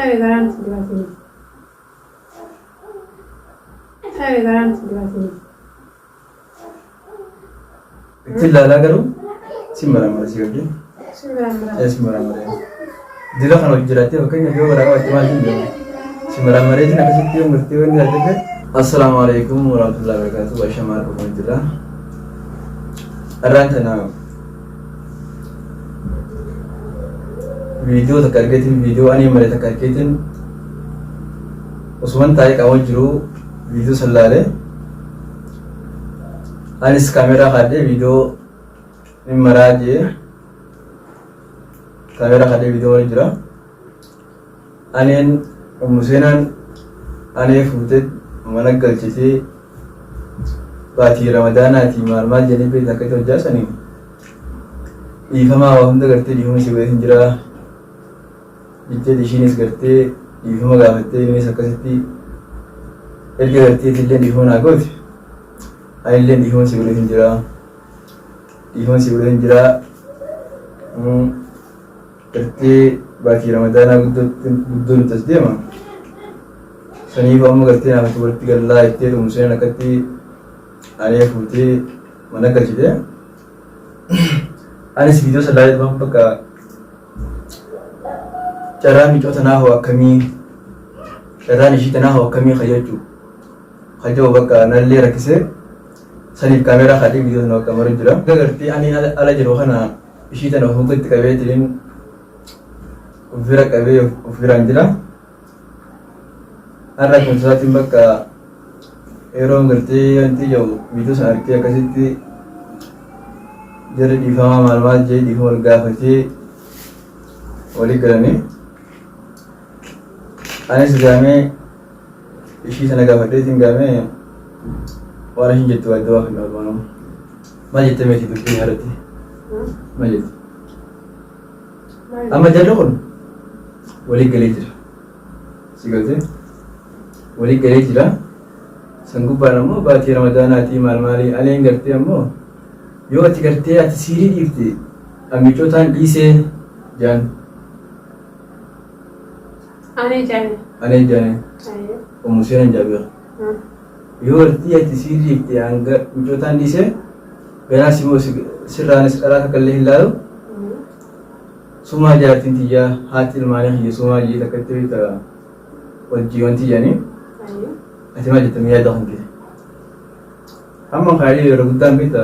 Taa'e garaan itti dibatee. Taa'e garaan itti dibatee. Itti ilaalaa garuu si maramara si qabdee. Si maramara. Si maramara. Dila kana hojii jiraattee fakkeenyaaf yoo garaa qabaatte maal hin jedhamu. Si maramareetiin akkasitti yoo murtee wanni taate. Assalaamu alaikum warahmatullahi wabarakatuh. Ashamaa dhufuun jira. Irraan tana viidiyoo takka argeetiin viidiyoo ani mare takka argeetiin osuman taa'ee qaama jiru viidiyoo san laalee anis kaameeraa kaadhee viidiyoo hin maraa jee kaameeraa kaadhee viidiyoo mara jira. Aneen ummu seenaan anee fuutee mana galchitee baatii ramadaanaatii maal maal jedhanii beektan akka itti hojjaa sanii dhiifamaa waa hunda gartee dhiifama si godhee hin jiraa jettee ishiinis gartee dhiifama gaafattee innis akkasitti erga gartee illee dhiifama naa goote anillee dhiifama si godhee hin jiraa dhiifama si godhee hin jiraa gartee baatii ramadaanaa guddoo nutti as deema. Saniif amma gartee naaf walitti gallaa jettee tumseen akkatti anee fuutee mana galchite. Anis viidiyoo san laalee tumaan bakka carraa micoo tanaa hoo akkamii carraan ishii tanaa hoo akkamii kayyachuu kaja'u bakka nallee rakkisee saniif kaameeraa kaadhee viidiyoo sana bakka maru jira. Gartee ani ala jiru kana ishii tana of moggaatti qabeetiin of bira qabee of biraan jira. Har'a akkuma isaatiin bakka yeroo gartee wanti jiru viidiyoo sana argee akkasitti jarri dhiifamaa maal maal jee dhiifama wal gaafatee walii galanii. Anis gaamee ishii sana gaafadheetiin gaamee waan ishiin jettu adda waa kan oolmaa. Maal jettee meetii dubbii irratti? Maal jette? Amma jarri kun walii galee jira. Si galtee? Walii galee jira. San gubbaan ammoo baatii ramadaanaatii maal maalii aleen gartee ammoo yoo ati gartee ati siirii dhiifte ammicootaan dhiisee jaan. Anee jaane. Anee jaane. Ummu seenan jaabeera. Yoo gartee ati sii dhiifte hanga micootaan dhiisee ganaa simoo sirraanis dharaa takka illee hin laalu. Sumaa jaartiin tiyyaa haati ilmaanii kiyya sumaa jee takka itti beekta wajjii wanti jedhanii ati maal jetta yaada kan kee. Amma kaayyoo yeroo guddaan beekta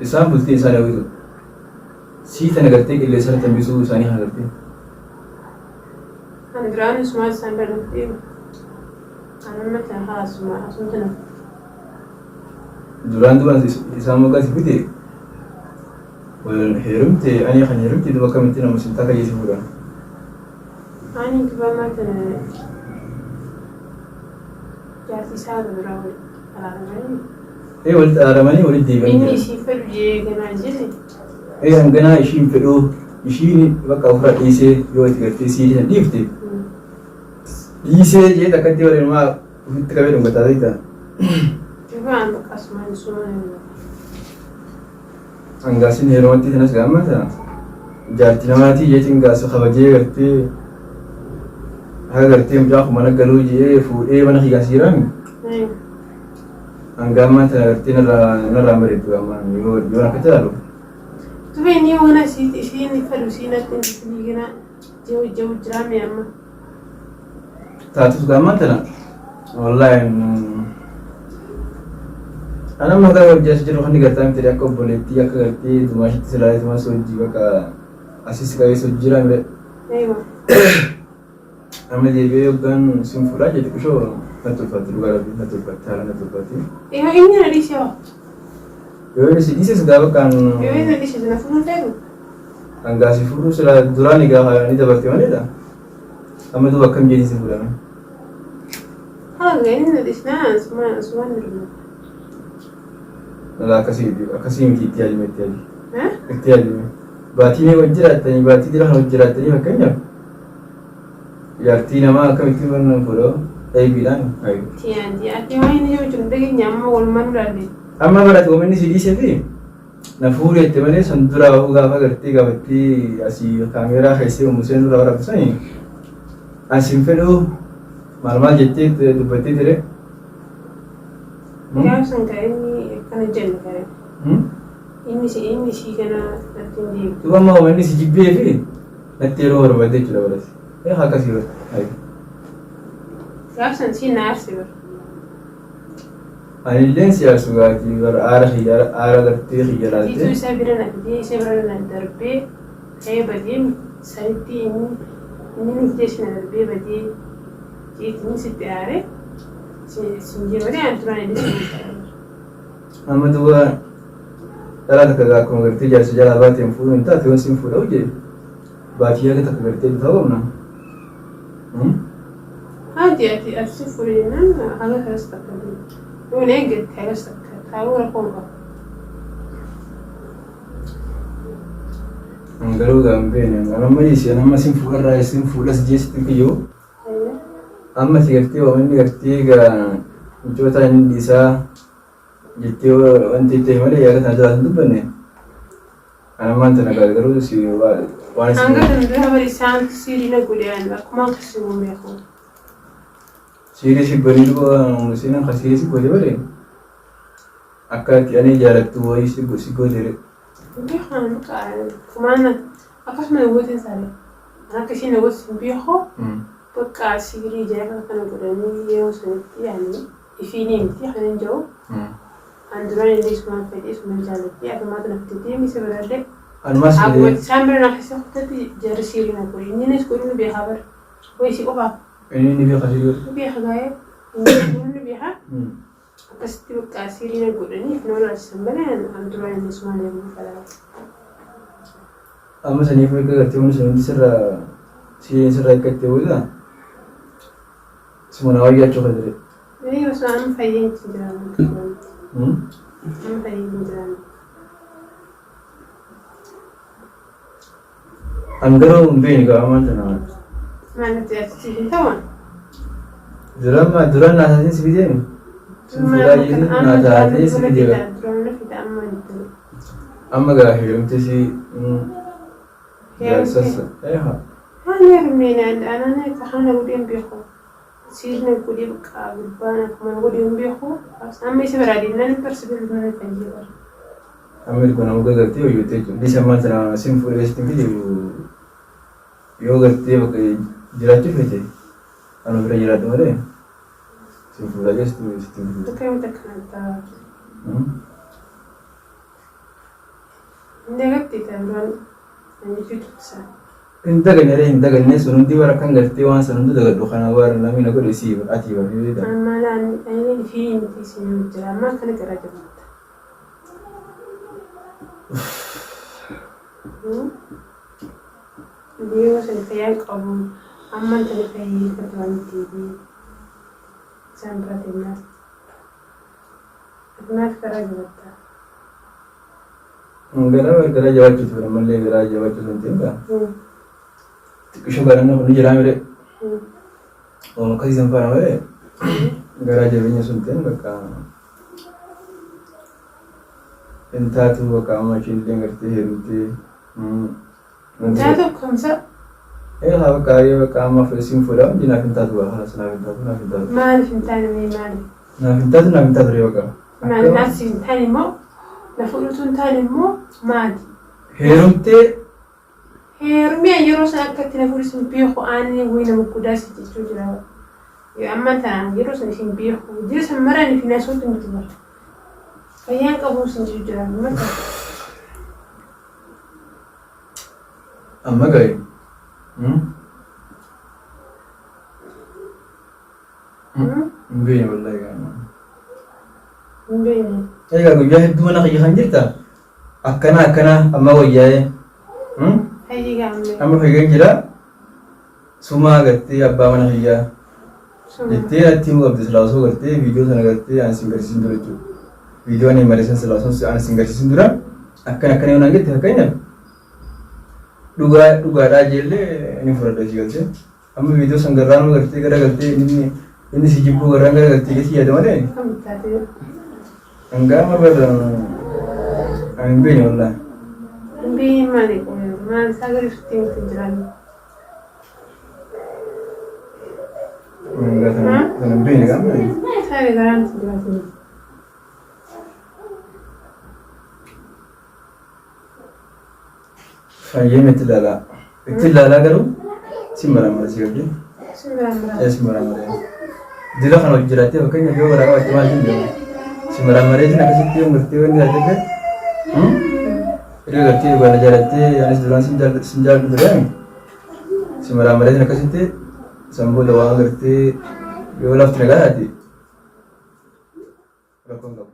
isaan bultiin isaanii hawwitu. Sii tana gartee qilleensa irratti hambisuu isaanii kan gartee. Ani duraan isumaa isaan bira dhuftee ani amma haasuma asumti na Duraan duba isaan moggaa si fide wal heerumte ani kan heerumte duba akkamitti nama sin takka jeesi fuudhan. Ani duba amma tana jaartii isaa duraa walitti araaramanii. Ee walitti araaramanii walitti deebi'anii Inni jiran. ishii fedhu jee ganaa jenne. Ee hanganaa ishiin fedhuu ishiin bakka ofirra dhiisee yoo itti gartee siidii san dhiifte dhiisee jee takkatti waliin maa ofitti qabee dhungataa beektaa. Duba an bakka asumaan sumaan hin Hangaasin heerumatti sanas gaammata jaarti namaatii jeetiin gaasa kabajee gartee haga gartee mucaa kun mana galuu jee fuudhee mana kiyyaa siiraami. Hanga ammaa tana gartee narraa narraa bareeddu ammaa yoo yoo akka ilaalu. Duba inni waan asii isiin fedhu isiin natti hin ganaa jee jee jiraame amma. Taatus gaammaa tana wallaahi ana amma gara hojii as jiru kan gartaa miti akka obboleettii akka gartee dumaashitti silaalee tumas hojii bakka asis qabeessa hojii jira mire. Eewa. Amma deebi'ee yoggaan sin fuudhaa jedhu qishoo natti ulfaatti dhugaa rabbii natti ulfaatti haala natti ulfaatti. Yoo inni na dhiise hoo? Yoo inni si dhiises gaa bakkaan Yoo inni na dhiise na fuudhuu feetu? hangaa si fuudhuu sila duraan egaa ni dabarte maleedha. Amma duuba akkam jedhii si fuudhame. Haa inni na dhiisnaa asumaan asumaan ni Lala akkasii akkasii miti itti yaadime itti yaadi. Itti yaadime. Baatii mee wajji jiraattanii baatii jira kan wajji jiraattanii fakkeenyaaf jaartii namaa akkamitti mana fuudhoo eebiidhaan hayu. Tiyaanti ati waan inni jiru jiru dhageenya amma walumaan ilaalle. Amma barate oomisni si dhiisee fi na fuudhe jette malee san dura bahuu gaafa gartee gaafattii asii kaameeraa keessee umuseen dura warabdu sanii Asin fedhuu maal maal jettee dubbattee ture. Gaafa san kan inni akkana jenne kan inni si kana natti hin deebi'u. Duuba amma uummanni si jibbee fi natti yeroo barbaadde jechuudha baras. Akkasii bara. Gaafa san si na aarse bara. Anilleen si aarsu gaatii bara aara kiyya aara gartee kiyya Tiituu laaltee. isa bira na fidee isa bira na darbee ka'ee badee sanitti inni inni nuuf jecha na darbee badee jeetiin sitti aare sin jee malee ani duraan inni sin ta'e. Amma duuba dhalaa takka gaa akkuma gartee jaarsa jalaa baateen fuudhu hin taate yoon siin fuudha hojii baatii haga takka gartee bitaa qabna. Haati ati ati si fuudhe jennaan haga kanas takka yoo na eeggatte hagas takka taa'uu rakkoon qabu. Garuu gaa hin beekne. Amma dhiisi amma siin fuudharraa siin fuudhas jeesitti kiyyoo. Amma si gartee oomisni gartee gaa michoota inni dhiisaa jettee wanti ta'e malee yaada kana jalaa hin dubbanne. Ani ammaan tana garuu si waan isin Hanga kan dura bari isaan siirii na godhe ani akkuma akkasii hin beeku. Siirii si godhee duuba seenaan kan siirii si godhe bare akka ati ani jaalattu wayii si godhe. Beeku ani kumaan akkasuma na gooteen saale. Ani akka isheen na goote hin beeku. Bakka siirii jaafa kana godhanii yeroo sanitti yaani ifiin miti kan hin jiru. An duraan illee isumaan fedhee isumaan jaaladhee atumaatu na fidee deemi isa birallee. Anumas Akkuma fedhee isaan bira na keessa kutatti jarri siirii na godhe. Innis godhuu ni beekaa bara. Wayi si qofaaf inni ni beeka siirii godhe. ni beeka gaa'ee. Inni godhuu ni beeka. Akkasitti bakka siirii na godhanii fi nama laalchisan malee an duraan illee isumaan heerumuu fedhaa. Amma saniif erga gartee wanni sun hundi sirraa siiriin sirraa eeggattee booda suma na wayyaachuu kan jedhe. Inni osoo amma fayyeen hin jiraanne. Amma fayyeen hin jiraanne. An garuu hin beekne gaa ammaan tana. Maalitti ati hin ta'uun? Duraan duraan naa taatee si fidee mi? Sin fuudhaa jechuun naa taatee si fidee gaa. Duraan na fida amma hin ta'u. Amma gaa heerumte si jaarsassa. Eeha. Ani heerumneen anaan kana godhee hin beeku. Siirna godhee bakka gubbaan akkuma godhee hin beeku. Amma isa biraa deemnaan hin barsi bira mana fayyee bara. Amma kun amma gartee hojjettee jechuudha. Bisa ammaan tana sin fuudhee sitti fide yoo gartee bakka jiraachuu feete anu bira jiraadhu malee sin fuudhaa jee sitti sitti fide. Akkamitti akkana ta'a? Hin dagatte ta'an duraan ani jechuutu isaa. Hin daganne hin daganne sun hundi bara kan gartee waan san hundi dagadhu kana bara namni na godhe sii ati bara ni beekta. Amma ani fi miti isin jira amma akkana garaa jabaata. Yeroo sana fayyaan qabu amma tana fayyee kan duraan deebi'ee isaan bira deemnaa. Ati maaf garaa jabaattaa? Garaa garaa jabaachuutu fedha mallee garaa jabaachuu sun ta'in gaa. Xiqqishoo garaa namni kun jiraa mire. Ooma akkasii san faana malee garaa jabeenya sun ta'in bakka hin taatu bakka amma ishiin illee gartee heerumtee. Taatu akkamsa Ee haa bakka yoo bakka amma siin fuudhaa hundi naaf hin taatu bakka kanas naaf hin taatu naaf hin taatu. Maaliif hin taane mee maaliif? Naaf hin taatu naaf hin taatu ree bakka. Maali naaf si hin taane immoo na fuudhutu hin taane immoo maali? Heerumtee Heerumee yeroo sana akka itti na fuudhis hin beeku aanni wayii nama guddaa si jechuu jira. Yoo amma tanaan yeroo sana hin beeku jira san maraan fi nasuutu hin jiru bara. Fayyaan qabuus hin jiru jira amma ta'u. Amma gahe. Hin beekne wallahi gaama. Hin beekne. Egaa guyyaa hedduu mana kiyya kan jirta akkana akkana amma wayyaa'ee. Fayyii gaamne. Amma fayyeen jira. Sumaa gartee abbaa mana kiyyaa. Jettee natti himuu qabdi silaa osoo gartee viidiyoo sana gartee ani sin garsiisin dura jechuudha. Viidiyoo ani mariisan silaa osoo ani sin garsiisin dura akkana akkana yoo naan jette fakkeenyaaf dhugaa dhugaadhaa jeellee ni fudhadha si galtee. Amma viidiyoo san garraanuu gartee gara galtee inni inni si jibbuu garraan gara galtee jechi yaada malee. Akkam taatee? Hangaa amma barra ani hin beekne wallaahi. Hin beekne maali qoyoo? Maal isaa gadi sitti himtu jiraan? Kana hin beekne qaama. Taa'ee garaan itti jiraatanii. Fayyee itti ilaalaa. Itti ilaalaa garuu si maramara si qabdee. Si maramara. Si maramara. Dila kana hojii jiraattee fakkeenyaaf yoo garaa qabaatte maal hin beeku. Si maramareetiin akkasitti yoo murtee wanni taate erga gartee dhugaa na jaalattee anis duraan sin jaalladhu ture. Si maramareetiin akkasitti san booda waan gartee yoo lafti nagaa taate rakkoon qabu.